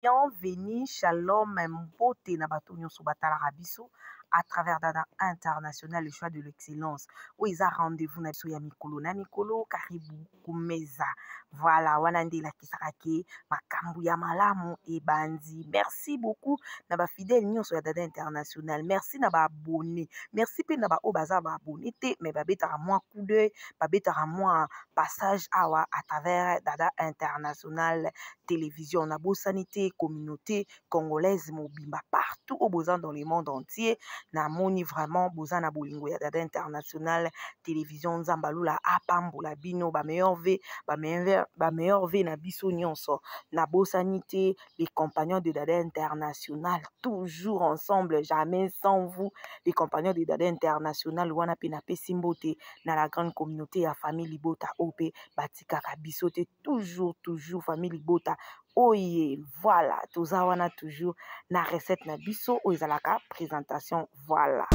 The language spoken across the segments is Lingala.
Bienvenue, shalom, mbote na bato nyonso batalaka biso à travers Dada International, le choix de l'excellence. Oyo eza rendez-vous na biso ya mikolo na mikolo, karibu kumeza. Voilà, wana nde elakisaka ke makambo ya malamu ebandi. Merci beaucoup na ba fidèles nyonso ya Dada International. Merci na ba abonnés. Merci pe na ba oyo baza ba abonnés te, mais babetaka mwa coup d'œil, babetaka mwa passage awa à travers Dada International télévision. Nabosani te communauté congolaise mobimba partout oyo boza dans le monde entier. Namoni vraiment boza na bolingo ya Dada International Télévision. Nzambe alula apambola bino, ba meilleurs vœux, ba meilleurs vœux na biso nyonso. Nabosani te les compagnons de Dada International, toujours ensemble, jamais sans vous, les compagnons de Dada International. Wana pe napesi mbote na la grande communauté ya famille Libota oyo pe batikaka biso te, toujours toujours famille Libota oye. Voilà, toza wana toujours na recette na biso oyo ezalaka présentation. Voilà.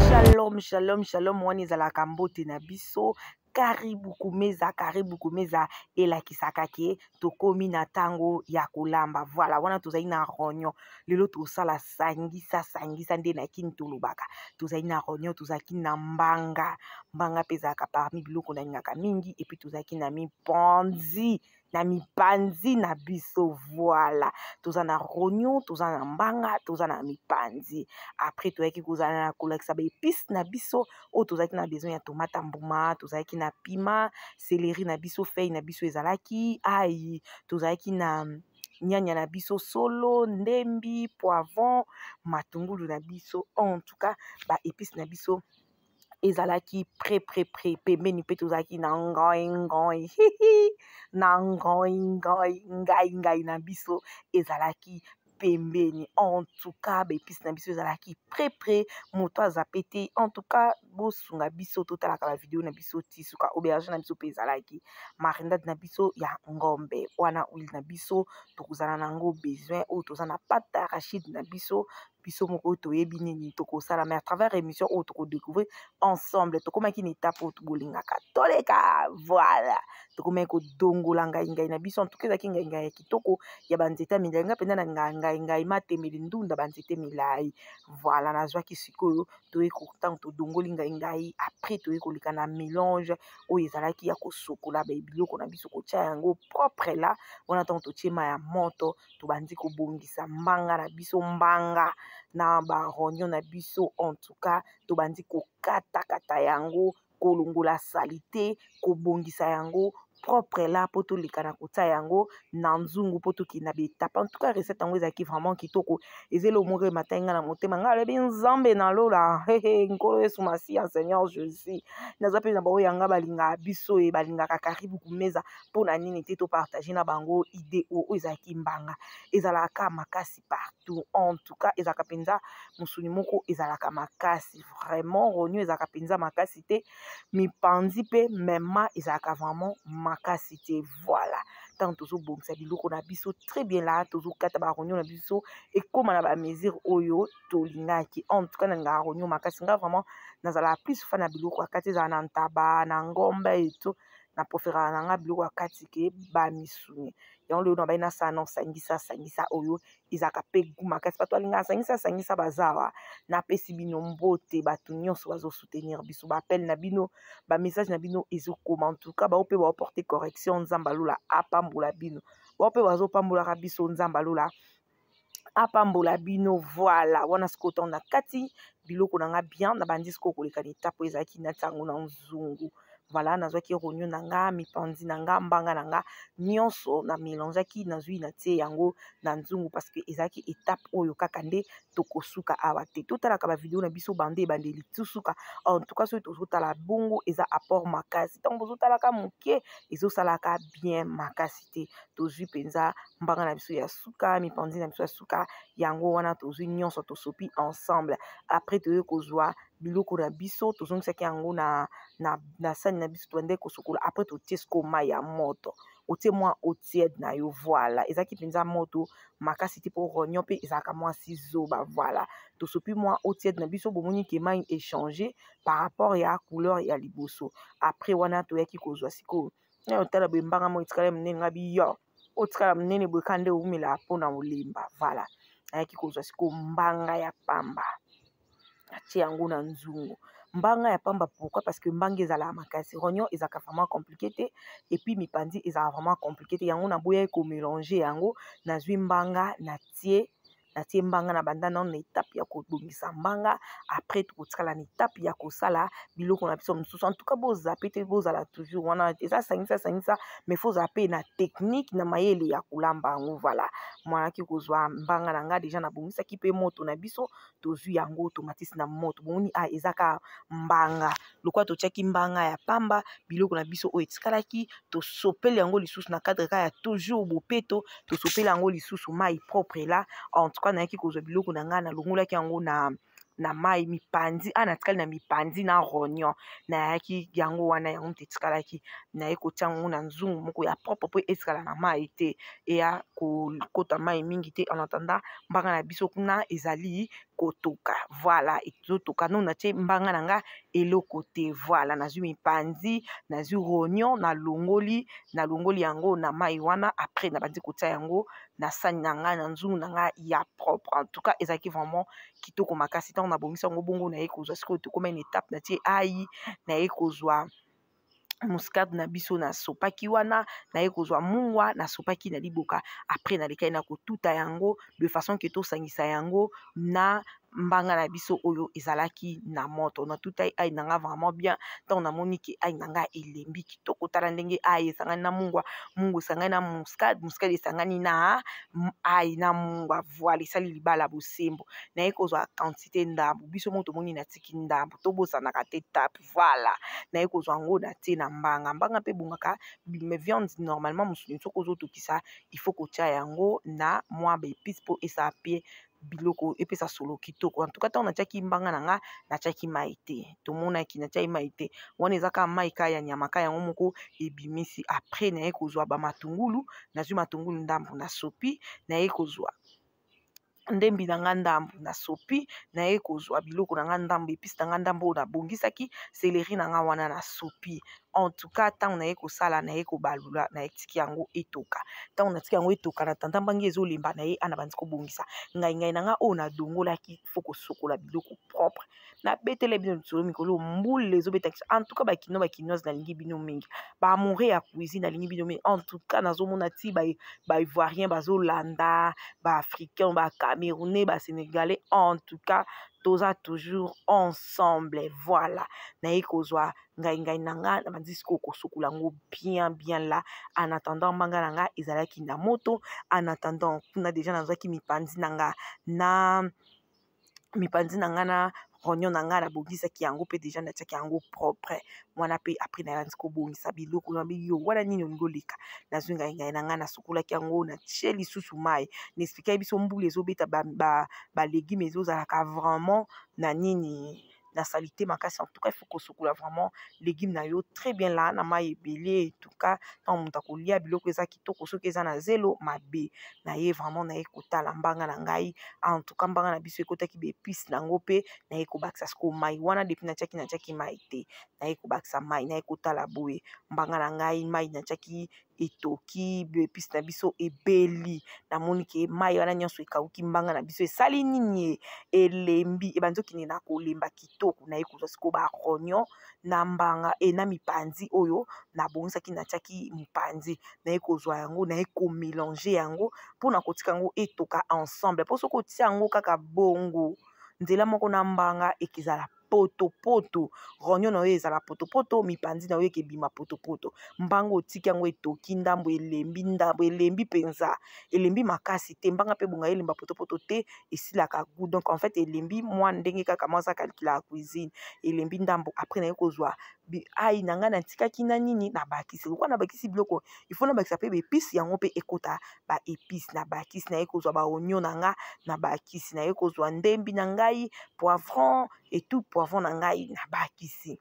Shalom, shalom, shalom. Wana ezalaka mbote na biso. Karibu kumeza, karibu kumeza elakisaka ke tokomi na ntango ya kolamba. Voilà, wana tozali na rognon. Lelo tosala sangisa, sangisa nde na kini tolobaka. Tozali na rognon, tozalaki na mbanga. Mbanga mpe ezalaka parmi biloko nalingaka mingi. Et puis tozalaki na mipanzi, na mipanzi na biso. Voilà, toza na rognon, toza na mbanga, toza na mipanzi. Après toyaki kozala na kolakisa ba épices na biso oyo tozalaki na besoin ya tomate mbuma, tozalaki na piment, céleri na biso, feuille na biso ezalaki ail, tozalaki na nyanya na biso solo, ndembi, poivron, matungulu na biso. En tout cas ba épices na biso ezalaki pré pré pré pembeni. Mpe tozalaki na ngai ngai na ngai ngai ngai ngai na biso ezalaki pembeni. En tout cas ba épices na biso ezalaki pré pré, moto aza pe te. En tout cas bosunga biso totalaka ba vidéo na biso ti suka. Aubergine na biso mpe ezalaki, marinade na biso ya ngombe wana, huile na biso tokozala nango besoin oyo, toza na pâte d'arachide na biso. Biso moko toyebi nini tokosala, mais à travers émission oyo tokodécouvrir ensemble. Tokomaki na étape oyo bolingaka toleka. Voilà, tokomaki kodongola ngai ngai na biso. En tout cas ezalaki ngai ngai ya kitoko ya banzete ya milai. Ngai mpenza na ngai ngai ngai matemeli ndunda banzete milai. Voilà, nazwaki sikoyo toye ntango todongoli ngai ngai. Après toye koleka na mélange oyo ezalaki ya kosokola biloko na biso, kotia yango propre la. Wana ntango totie mai ya moto, tobandi kobongisa mbanga na biso, mbanga na barognon na biso. En tout cas tobandi kokatakata yango, kolongola saleté, kobongisa yango propre la mpo toleka na kotia yango na nzungu mpo tokende na baétape. En tout cas recette yango ezalaki vraiment kitoko. Eza eloko moko ematai ngai na motema. Ngai alobi Nzambe na lola, Nkolo Yesu Masiya, Seigneur Jésus, naza mpe na baoyo yanga balingaka biso e balingaka Karibu Kumeza. Mpona nini te topartage na bango idée oyo? Oyo ezalaki mbanga, ezalaka makasi partout. En tout cas ezalaka mpenza mosuni moko ezalaka makasi vraiment. Rognon ezalaka mpenza makasi te, mipanzi mpe mema ezalaka vraiment makasi te. Voilà, ntango tozobongisa biloko na biso très bien la, tozokata barognon na biso ekóma na bamesure oyo tolingaki. En tout cas nalingaka rognon makasi. Nga vraiment nazalaka plus fan na biloko ya kati, ezala na ntaba, na ngombe eto. Na préféraka na nga biloko ya kati ke bamisuni. Yango lelo na bai nasala na osangisa sangisa oyo ezalaka mpe goût makasi. Bato balingaka sangisa sangisa baza awa. Napesi bino mbote, bato nyonso bazosoutenir biso, baappel na bino, bamessage na bino ezokoma. En tout cas bao mpe baoporte correction, Nzambe alola apambola bino. Bao mpe bazopambolaka biso, Nzambe alola apambola bino. Voilà, wana sikoyo ntango na kati biloko na nga bien, nabandi sikoyo koleka na étape oyo ezalaki nati yango na nzungu. Voilà, nazwaki rognon na nga, mipanzi na nga, mbanga na nga nyonso na mélangeaki, nazwi natie yango na nzungu parce que ezalaki étape oyo kaka nde tokosuka awa te. Totalaka bavideo na biso bande ebandeli tusuka. En tout cas soki tozotala bongo eza apport makasi. Ntango bozotalaka moke, ezosalaka bien makasi te. Tozwi mpenza mbanga na biso ya suka, mipanzi na biso ya suka, yango wana tozwi nyonso, tosopi ensemble. Après toye kozwa biloko na biso, tozongisaki yango na sani na biso, tobandaki kosokola. Après totie sikoyo mai ya moto. Otie mwa eau tiède na yo. Voilà, ezalaki mpenza moto makasi te, mpo rognon mpe ezalaka mwasi zoba. Voilà, tosopi mwa eau tiède na biso. Bomoni ke mai échange par rapport ya couleur ya liboso. Après wana toyaki kozwa sikoyo na otala boye mbanga moko etikala monene. Nga biyo otikala monene boye ka nde owumela mpona olemba. Voilà, nayaki kozwa sikoyo mbanga ya pamba, atie yango na nzungu. Mbanga ya pamba, pourquoi? Parce que mbanga ezalaka makasi, rognon ezalaka vraiment compliqué te, et puis mipanzi ezalaka vraiment compliqué te. Yango naboyaki komélanger yango. Nazwi mbanga, natie mbanga na banda nano na étape ya kobongisa mbanga. Après tokotikala na étape ya kosala biloko na biso mosusu. En tout cas, bozape te, bozala toujours wana. Eza sangisa sangisa, mais faut ozala mpe na technique, na mayele ya kolamba yango. Voilà, mwanaki kozwa mbanga na nga, déjà nabongisaki mpe moto na biso. Tozwi yango, tomatisi na moto. Bomoni, a eza kaka mbanga. Lokola totiaki mbanga ya pamba, biloko na biso oyo etikalaki, tosopeli yango lisusu na cadre kaka ya toujours bopeto. Tosopeli yango lisusu mai propre là. En tout cas, nayaki kozwa biloko na ngai, nalongolaki yango na mai. Mipanzi a natikali na mipanzi na rognon, nayaki yango wana, yango moto etikalaki. Naye kotia yango na nzungu moko ya propre mpo etikala na mai te, eya kokota mai mingi te. En attendant, mbanga na biso kuna ezali kotoka. Voilà, ezotoka. No natie mbanga na nga eloko te. Voilà, nazwi mipanzi, nazwi rognon, nalongoli yango na mai wana. Après nabandi kotia yango na sani na ngai, na nzungu na ngai ya propre. En tout cas, ezalaki vraiment kitoko makasi ntango nabongisi yango bongo. Naye kozwa sikoyo, tokóma une étape, natie ai, naye kozwa muscade na biso, nasopaki wana. Naye kozwa mungwa, nasopaki na liboka. Après nalekai na kotuta yango de façon ke tosangisa yango na mbanga na biso oyo ezalaki na moto. Natutai ai na nga vraiment bien. Ntango namoni ke ai na nga elembi kitoko, tala ndenge ai esangani na mungwa, mungwa esangani na muscade, muscade esangani na ai na mungwa. Voilà, esali libala bosembo. Naye kozwa quantité ndambu, biso mo tomoni natiki ndambu, tobosanaka te tape. Voilà, naye kozwa yango, natie na mbanga. Mbanga mpe ebongaka, mais viande normalement, mosuni soki ozotokisa, il faut kotia yango na mwa baépice mpo esala mpe biloko epesa solo kitoko. En tout cas, ntango natiaki mbanga na nga, natiaki mai te. Tomonaki natiaki mai te, wana eza kaka mai ka ya nyama ka yango moko ebimisi. Après naye kozwa bamatungulu, nazwi matungulu ndambu, nasopi. Naye kozwa ndembi na nga ndambu, nasopi. Naye kozwa biloko na nga ndambu, épice na nga ndambu oyo nabongisaki, céleri na nga wana, nasopi. En tout cas, ntango naye kosala, naye kobalula, nayetiki yango etoka. Ntango natiki yango etoka, na tanda mbangi ezolemba na ye ana, bandi kobongisa ngai ngai na nga oyo nadongolaki. Faut kosokola biloko propre. Nabetele bino lisolo mikolo mbula ezobetakisa. En tout cas, bakino, bakinoise, nalingi bino mingi. Baamoureux ya cuisine, nalingi bino mingi. En tout cas, nazomona ti baivoirien bazolanda, baafricain, bacamerounais, basénégalais. En tout cas, toza toujours ensemble. Voilà, naye kozwa ngai ngai na nga, nabandi sikoyo kosukola yango bien bien là. En attendant, mbanga na nga ezalaki na moto. En attendant kuna, déjà nazwaki mipanzi na nga, na mipanzi na nga na rognon na ngai, nabongisaki yango mpe déjà natiaki yango propre wana mpe. Après nayandi kobongisa biloko na yo wana. Nini olingi oleka? Nazwi ngai ngai na ngai, nasukolaki yango, natie lisusu mai. Naexpliquaki biso mbula ezobeta, balégume ezozalaka vraiment na nini, na saleté makasi. En tout cas, il faut kosukola vraiment légume na yo très bien là na mai ebele. En tout cas, ntango moto akolia biloko eza kitoko, soki eza na zelo mabe na ye vraiment. Naye kotala mbanga na ngai. En tout cas, mbanga na biso ekotaki baépice nango mpe. Naye kobakisa sikoyo mai wana. Depuis natiaki mai te, naye kobakisa mai. Naye kotala boye mbanga na ngai, mai natiaki etoki, baépice na biso ebeli. Namoni ke mai wana nyonso ekauki, mbanga na biso esali nini? Elembi, ebandi okende na kolemba kitoko. Naye kozwa sikoyo barognon na mbanga e na mipanzi oyo nabongisaki, natiaki mopanzi. Naye kozwa yango, naye komélanger yango mpona kotika yango etoka ensemble, mpo soki otia yango kaka bongo nzela moko na mbanga, ekezala potopoto. Rognon na yo ezala potopoto, mipanzi na yo ekebima potopoto. Mbanga otiki yango etoki ndambo, elembi ndambo, elembi mpenza, elembi makasi te. Mbanga mpe bonga elemba potopoto te, esilaka goût. Donc en fait, elembi mwa ndenge kaka mwa aza calculaka cuisine, elembi ndambo. Après naye kozwa ai na ngai natikaki na nini, nabakisi. Lokola nabakisi biloko, il faut nabakisa mpe baépice, yango mpe ekota baépice. Nabakisi, naye kozwa baoignon na nga, nabakisi. Naye kozwa ndembi na ngai, poivron et tout, poivron na ngai nabakisi.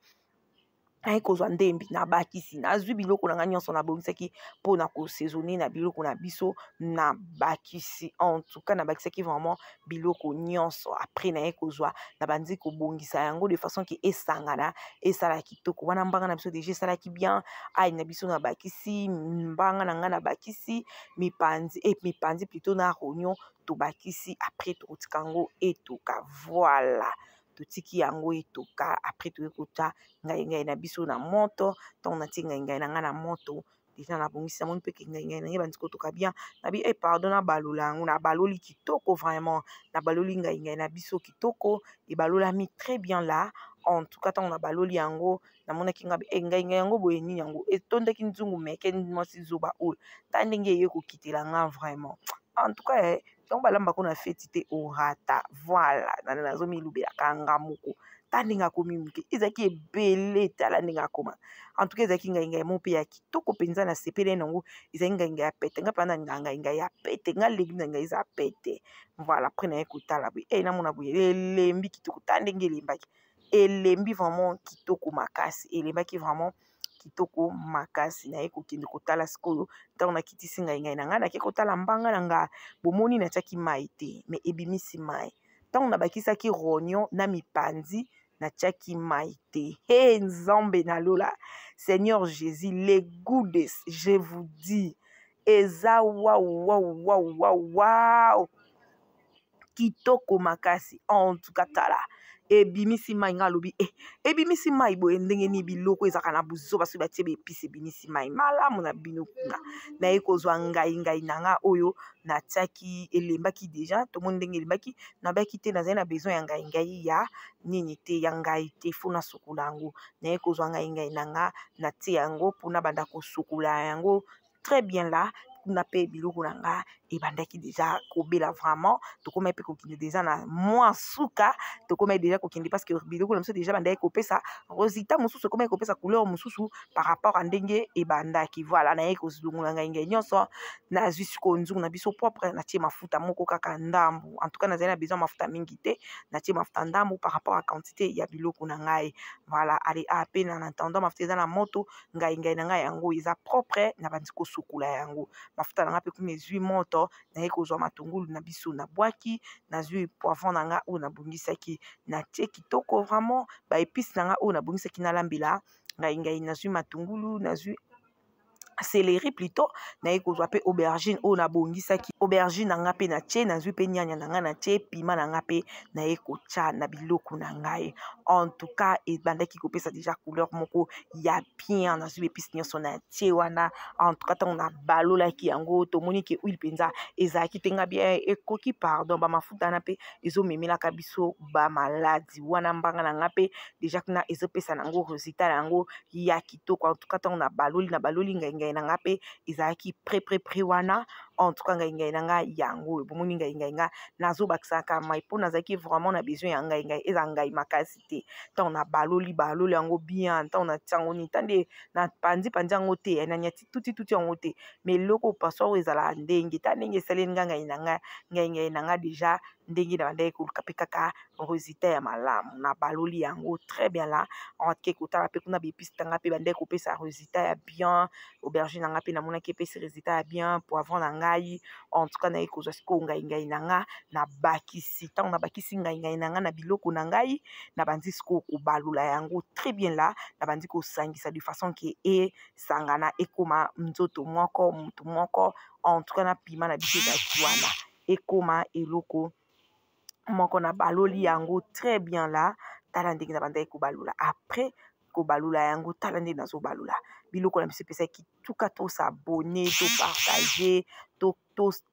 Naye kozwa ndembi, nabakisi, nazwi biloko na ngai nyonso nabongisaki mpona kosaisonne na biloko na biso, nabakisi. En tout cas nabakisaki vraiment biloko nyonso. Après naye kozwa, nabandi kobongisa yango de façon ke esangana, esala kitoko. Wana mbanga na biso deja esalaki bien. Ai na biso nabakisi mbanga na ngai, nabakisi mipanzi, e mipanzi plutôt na rognon tobakisi. Après tokotika yango etoka. Voilà, totiki yango etoka. Après toye kotya ngai ngai na biso na moto. Ntango natie ngai ngai na ngai na moto, deja nabongisi, namoni mpe ke ngai ngai na ngai bandi kotoka bien. Nabi e pardon, nabalola yango, nabaloli kitoko vraiment, nabaloli ngai ngai na biso kitoko, ebalolami très bien là. En tout cas ntango nabaloli yango, namonaki ngai e ngai ngai yango boye, nini yango etondaki nzungu meke mwasi zoba oyo, ta ndenge eye kokitela nga vraiment. En tout cas ntango balambako na feti te, orata. Voilà, nazomilobelaka nga moko, ta ndenge akomi moke, ezalaki ebele, tala ndenge akoma. En tout cas ezalaki ngai ngai mo mpe ya kitoko mpenza, nasepeli nango. Ezalaki ngai ngai ya pete, ngai mpenza nalinga ngai ngai ya pete, ngai légume na ngai eza pete. Voilà, après naye kotala boye, e namona boye elembi kitoko, ta ndenge elembaki, elembi vraiment kitoko makasi, elembaki vraiment kitoko makasi. Naye kokende kotala sikoyo, ntango nakitisi ngai ngai na ngai, nake kotala mbanga na ngai, bomoni natiaki mai te, mais ebimisi mai. Ntango nabakisaki rognon na mipanzi, natiaki mai te. He Nzambe na lola, Seigneur Jésus, les goûts de, je vous dis, eza waw waw waw waw waw, kitoko makasi. En tout cas tala, ebimisi mai. Nga alobi e ebimisi mai boye ndenge nini? Biloko ezalaka na buzoba, soki batie baépices ebimisi mai malamu na bino kuna. Naye kozwa ngai ngai na nga oyo natiaki, elembaki deja, tomoni ndenge elembaki. Nabaki te, nazali na besoin ya ngai ngai ya nini te, ya ngai te, fo nasukola yango. Naye kozwa ngai ngai na nga, natie yango mpona banda kosukola yango très bien là. Kuna mpe biloko na nga ebandaki deja kobela vraiment. Tokomai mpe kokende deja na mwa suka, tokomai deja kokende parce que biloko na biso deja bandaki kopesa résultat mosusu, ekomai kopesa couleur mosusu par rapport a ndenge ebandaki. Voilà, naye kozongola ngai ngai nyonso, nazwi sikoyo nzungu na biso propre, natie mafuta moko kaka ndambu. En tout cas nazali na besoin mafuta mingi te, natie mafuta ndambu par rapport à quantité ya biloko na ngai. Voilà, allez, ape na attendant mafuta eza na moto, ngai ngai na ngai yango eza propre, na bandi kosukola yango. Mafuta na ngai mpe kuna ezwi moto, naye kozwa matungulu na biso, nabwaki, nazwi poivron na ngai oyo nabongisaki, natie kitoko vraiment, baépices na ngai oyo nabongisaki nalambela ngai ngai. Nazwi matungulu, nazwi céleri plutôt, naye kozwa mpe aubergine oyo nabongisaki, aubergine na nga mpe natie, nazwi mpe nyanya na ngai natie, piment na nga mpe naye kotya na biloko na ngai. En tout cas ebandaki kopesa déjà couleur moko ya bien. Nazwi baépices nyonso natie wana. En tout cas ntango nabalolaki yango, tomoni ke huile mpenza ezalaki te. Nga bien ekoki, pardon, bamafuta wana mpe ezomemelaka biso bamaladi wana. Mbanga na nga mpe déjà kuna ezopesa nango résultat na yango ya kitoko. En tout cas ntango nabaloli, nabaloli ngai ngai na nga mpe ezalaki prêt prêt prêt wana. En tout cas ngai ngai na ngai yango bomoni, ngai ngai nga nazobakisaka mai mpo nazalaki vraiment na besoin ya ngai ngai eza ngai makasi te. Ntango nabaloli baloli yango bien, ntango natia yango nini, tande napandi pandi yango te, naniati tuti tuti yango te, mais eloko passoire oyo ezalaka ndenge ta ndenge esaleli nga ngai na ngai ngai ngai na nga déjà ndenge na bandaki koluka mpe kaka résultat ya malamu. Nabaloli yango très bien là. Ake kotala mpe kuna baépices tanga mpe bandaki kopesa résultat ya bien. Aubergine na nga mpe namonaki epesi résultat ya bien, poivron na ngai. En tout cas naye kozwa sikoyo ngai ngai na nga, nabakisi. Ntango nabakisi ngai ngai na nga na biloko na ngai, nabandi sikoyo kobalola yango très bien là, nabandi kosangisa de façon ke esangana, ekóma nzoto moko, motu moko. En tout cas na piment na biso ezalaki wana, ekóma eloko moko. Na baloli yango très bien là. Tala ndenge na bandaki kobalola. Après kobalola yango, tala ndenge nazobalola biloko na biso, epesaki tuka. Tos'abonner, topartager,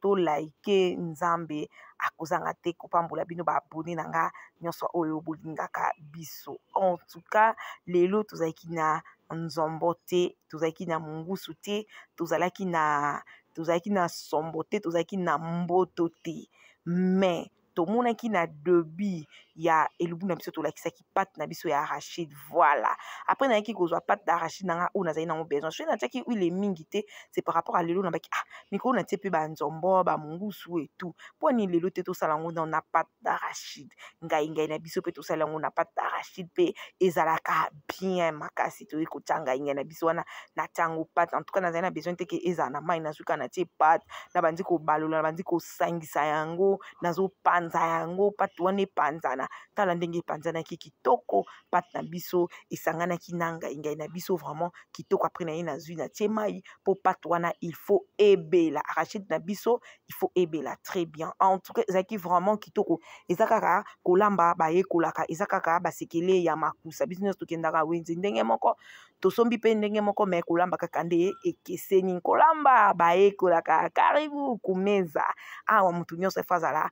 toliker. Nzambe akozanga te kopambola bino, baabonnés na nga nyonso oyo bolingaka biso. En tout cas lelo tozalaki na nzombo te, tozalaki na mongusu te, tozalaki na sombo te, tozalaki na mboto te, mais Tomonaki na debut ya elubu na biso, tolakisaki pâte na biso ya arachide. Voilà, après nayaki kozwa pâte d'arachide na nga oyo nazali nango besoin. Soki natiaki huile mingi te, c'est par rapport à lelo nabaki, ah, mikolo natie mpe banzombo, bamungusu et tout, mpo ani lelo te tosala yango na pâte d'arachide. Ngai ngai na biso mpe tosala yango na pâte d'arachide mpe ezalaka bien makasi. Toyei kotia ngai ngai na biso wana, natia yango pâte. En tout cas, nazali na besoin te ke ezala na mai. Nazwi kaka, natie pâte, nabandi kobalola, nabandi kosangisa yango, nazopanza yango. Pâte wana epanzana, tala ndenge epanzanaki kitoko. Pâte na biso esanganaki na ngai ngai na biso, vraiment kitoko. Après na ye, nazwi, natie mai mpo pâte wana il faut ebela, arachide na biso il faut ebela très bien. En tout cas, ezalaki vraiment kitoko. Eza kaka kolamba bayekolaka, eza kaka basekele ya makusa. Biso nyonso tokendaka wenze ndenge moko, tosombi mpe ndenge moko, me kolamba kaka nde ekeseni. Kolamba bayekolaka. Karibu kumeza. Awa motu nyonso efo azala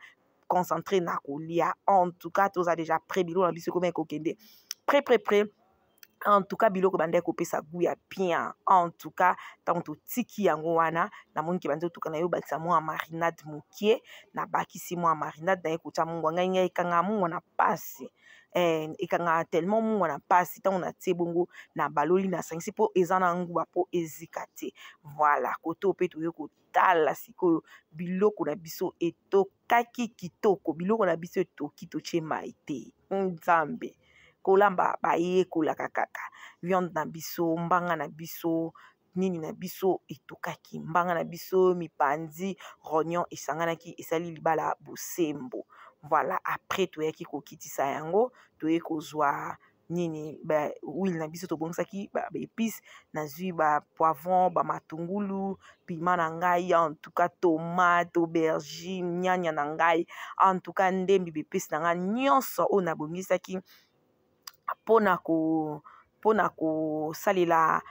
concentré na kolia. En tout cas, toza déjà prêt. Biloko na biso ekoma ekokende prêt, prêt, prêt. En tout cas, biloko bandaki kopesa goût ya bien. En tout cas, ntango totiki yango wana, namoni ke bandi otuka na ye, obakisa mwa marinade mokie. Nabakisi mwa marinade na ye, kotia mungwa. Ngai ngai ekanga mungwa na pasi, ekangaka tellement mungwa na mpasi. Ntango natie bongo, na baloli, nasangisi mpo eza na nguba, mpo ezika te. Voilà, kote mpe toye kotala sikoyo biloko na biso etokaki kitoko. Biloko na biso etoki, totie mai te. Nzambe, kolamba bayekolaka kaka. Viande na biso, mbanga na biso, nini na biso etokaki, mbanga na biso, mipanzi, rognon esanganaki, esali libala bosembo. Voilà, après toyaki kokitisa yango, toye kozwa nini, ba huile na biso tobongisaki, ba épice. Nazwi ba poivron, bamatungulu, piment na ngai, en tout cas tomate, aubergine, nyanya na ngai, en tout cas ndembi, ba épice na ngai nyonso oyo nabongisaki mpona kosalela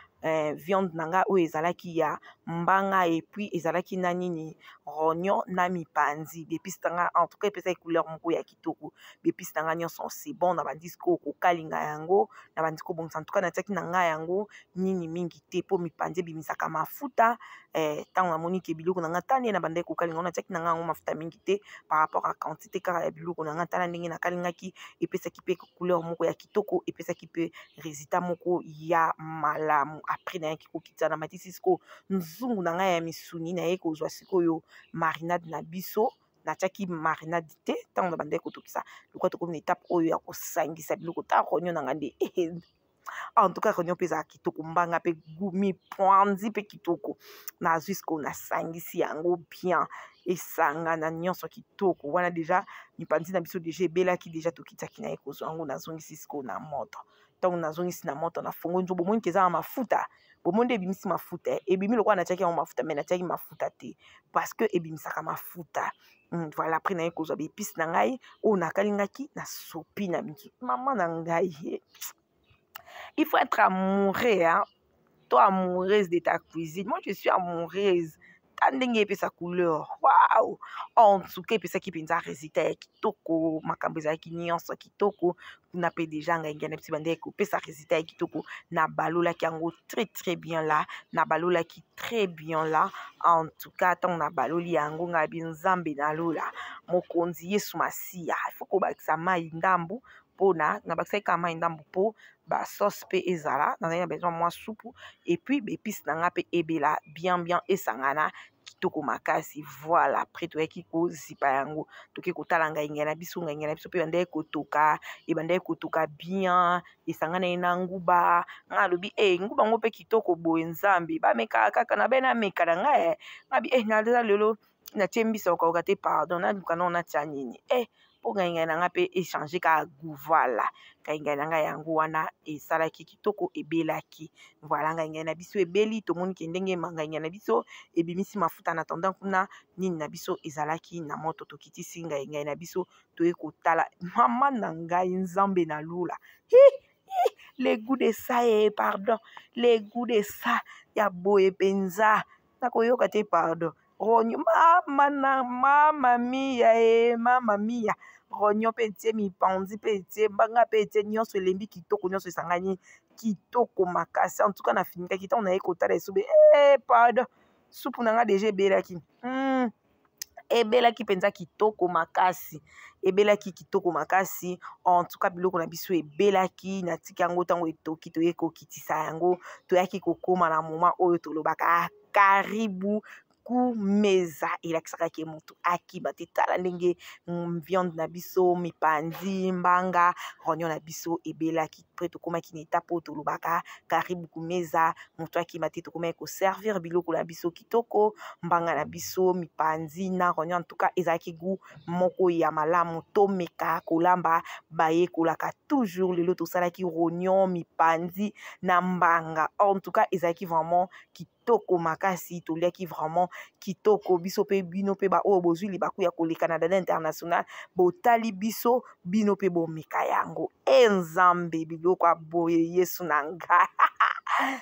viande na ngai oyo ezalaki ya mbanga, et puis ezalaki na nini, rognon na mipanzi. Ba épice na ngai, en tout cas, epesaki couleur moko ya kitoko. Ba épice na ngai nyonso, c'est bon. Na bandi sikoyo kokalinga yango, na bandi kobongisa. En tout cas, natiaki na ngai yango nini mingi te mpo mipanzi ebimisaka mafuta. Ntango namoni ke biloko na ngai, tala ndenge na bandaki kokalinga yango, natiaki na ngai yango mafuta mingi te par rapport à quantité kaka ya biloko na ngai. Tala ndenge nakalingaki, epesaki mpe couleur moko ya kitoko, epesaki mpe résultat moko ya malamu. Après nayaki kokitisa, na matisi sikoyo nzungu na ngai ya misuni. Naye kozwa sikoyo marinade na biso. Natiaki marinade te ntango na bandaki kotokisa. Lokola tokomi na étape oyo ya kosangisa biloko, ta rognon na ngai nde. En tout cas, rognon mpe ezalaka kitoko, mbanga mpe mipanzi mpe kitoko. Nazwi sikoyo, nasangisi yango bien, esangana nyonso kitoko. Wana déjà mipanzi na biso déjà ebelaki, déjà tokitiaki na ye kozwa yango. Nazongisi sikoyo na moto. Ntango nazongisi na moto, nafongoli nzo, bomoni ke eza na mafuta. Bomoni nde ebimisi mafuta, ebimi lokola natiaki yango mafuta, mais natiaki mafuta te parce que ebimisaka mafuta. Voilà, après naye kozwa ba épice na ngai oyo nakalingaki, nasopi na mama na ngai. Il faut être amoureux, hein? Toi, amoureuse de ta cuisine. Moi, je suis amoureuse. Ta ndenge epesa couleur, wow! En tout cas, epesaki mpenza résultat ya kitoko. Makambo ezalaki nyonso kitoko kuna mpe déjà ngai ngai na biso bandeki kopesa résultat ya kitoko. Nabalolaki yango très très bien là, nabalolaki très bien là. En tout cas, ntango nabaloli yango, ngai bi Nzambe nalola, mokonzi Yesu Masiya. Il faut kobakisa mai ndambu mpona nabakisaki kaka mai ndambu mpo ba sauce mpe ezala. Nazali na besoin mwa supu et puis ba épice na nga mpe ebela bien bien, esangana kitoko makasi. Voilà, après toyaki kozipa yango, toke kotala ngai ngai na biso. Ngai ngai na biso mpe ebandaki kotoka, ebandaki kotoka bien, esangana ye na nguba. Ngai alobi e nguba yango mpe kitoko boye. Nzambe, bamekaka kaka na be nameka na ngai. Ngabi e naza lelo natie mbisa okauka te, pardon, naluka nao natia nini e mpo ngai ngai na ngai mpe échange kaka goût. Voilà, ngai ngai na ngai yango wana esalaki kitoko, ebelaki. Voilà, ngai ngai na biso ebeli. Tomoni ke ndenge ngai ngai na biso ebimisi mafuta. Na attendant kuna nini na biso ezalaki na moto, tokitisi ngai ngai na biso, toye kotala mama na ngai. Nzambe na lula, le goût de ça, eh, pardon, le goût de ça ya boye mpenza nakoyoka te, pardon. Rognon, mama na mama mia e mama mia, rognon mpe etie, mipanzi mpe etie, mbanga mpe etie, nyonso elembi kitoko, nyonso esangani kitoko makasi. En tout cas, nafinikaki. Ntango naye kotala esobe, eh, pardon, supu na nga déjà ebelaki. Ebelaki mpenza kitoko makasi, ebelaki kitoko makasi. En tout cas biloko na biso ebelaki, natiki yango ntango etoki, toye kokitisa yango, toyaki kokóma na moment oyo tolobaka karibu kumeza. Elakisaka ke motu akima te. Tala ndenge viande na biso, mipanzi, mbanga, rognon na biso ebelaki pre. Tokomaki na etape oyo tolobaka karibu kumeza, motu akima te. Tokomaki koservir biloko na biso kitoko, mbanga na biso, mipanzi na rognon. En tout cas ezalaki goût moko ya malamu. Tomeka kolamba, bayekolaka toujours. Lelo tosalaki rognon, mipanzi na mbanga. En tout cas ezalaki vraiment kitoko makasi, toliaki vraiment kitoko. Biso mpe, bino mpe baoyo bozwi libaku ya koleka na Dada International, botali biso, bino mpe bomeka yango. E Nzambe, biloko ya boye, Yesu na ngai,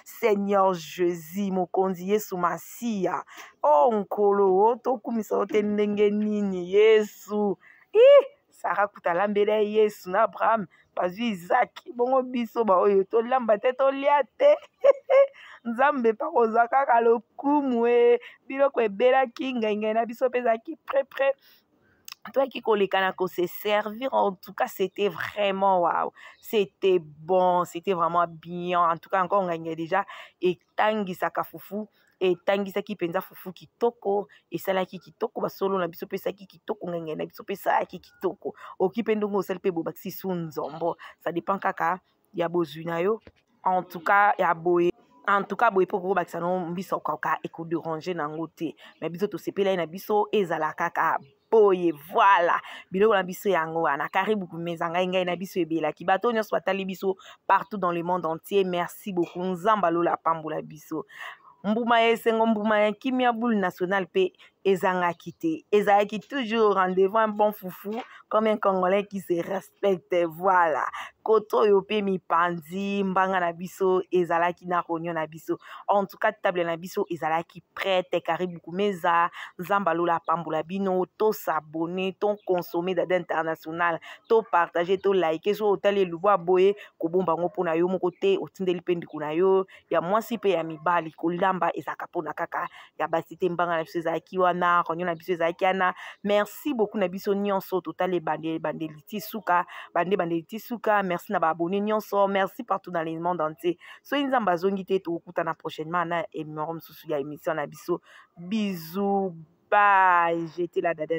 Seigneur Jésus, mokonzi Yesu Masiya, o Nkolo o tokumisa yo te ndenge nini, Yesu? I Sara kuta alambela Yesu na Abraham, bazwi Isaki. Bongo biso baoyo tolamba te, tolia te? Nzambe mpa kozwa kaka lokumu. E biloko ebelaki, ngai ngai na biso mpe ezalaki prêt prêt, toyaki koleka na kose servir. En tout cas c'était vraiment wow, c'était bon, c'était vraiment bien. En tout cas encore ngai ngai déjà etangisaka fufu, etangisaki mpenza fufu kitoko, esalaki kitoko. Basolo na biso mpe esalaki kitoko, ngai ngai na biso mpe esalaki kitoko. Oki mpe ndongo osali mpe bobakisi su nzombo, ça dépend kaka ya bozwi na yo. En tout cas ya boye, en tout cas boye mpo kokobakisa no mbisa okauka, ekodéranger nango te. Mais biso tosepelai na biso, ezala kaka boye. Voilà, biloko na biso yango wana. Karibu kumeza, ngai ngai na biso ebelaki. Bato nyonso batali biso partout dans le monde entier, merci beaucoup. Nzambe alola apambola biso. Mbuma ya esengo, mbuma ya kimia, boule nationale mpe ezangaki te, ezalaki toujours rendez-vous. Un bon fufu comme un Congolais qui se respecte. Voilà, koto oyo mpe mipanzi, mbanga na biso ezalaki na rognon na biso. En tout cas table na biso ezalaki prête. Karibu kumeza. Nzambe alola apambola bino. Tos'abonner, toconsommer Dada International, topartager, toliker. So otali elubu ya boye, kobomba yango mpona yo moko te, otindeli mpe ndeko na yo ya mwasi mpe ya mibali. Kolamba ezalaka mpona kaka ya basi te. Mbanga na biso ezalaki wana, rognon na biso ezalaki wana. Merci beaucoup na biso nyonso totali ebandeli ebandeli ti suka, bande ebandeli ti suka. Merci na baabonnés nyonso, merci partout dans le monde entier. Soki Nzambe azongi te, tokokutana prochainement na numéro mosusu ya émission na biso. Bisous, bye, j'étais la Dada.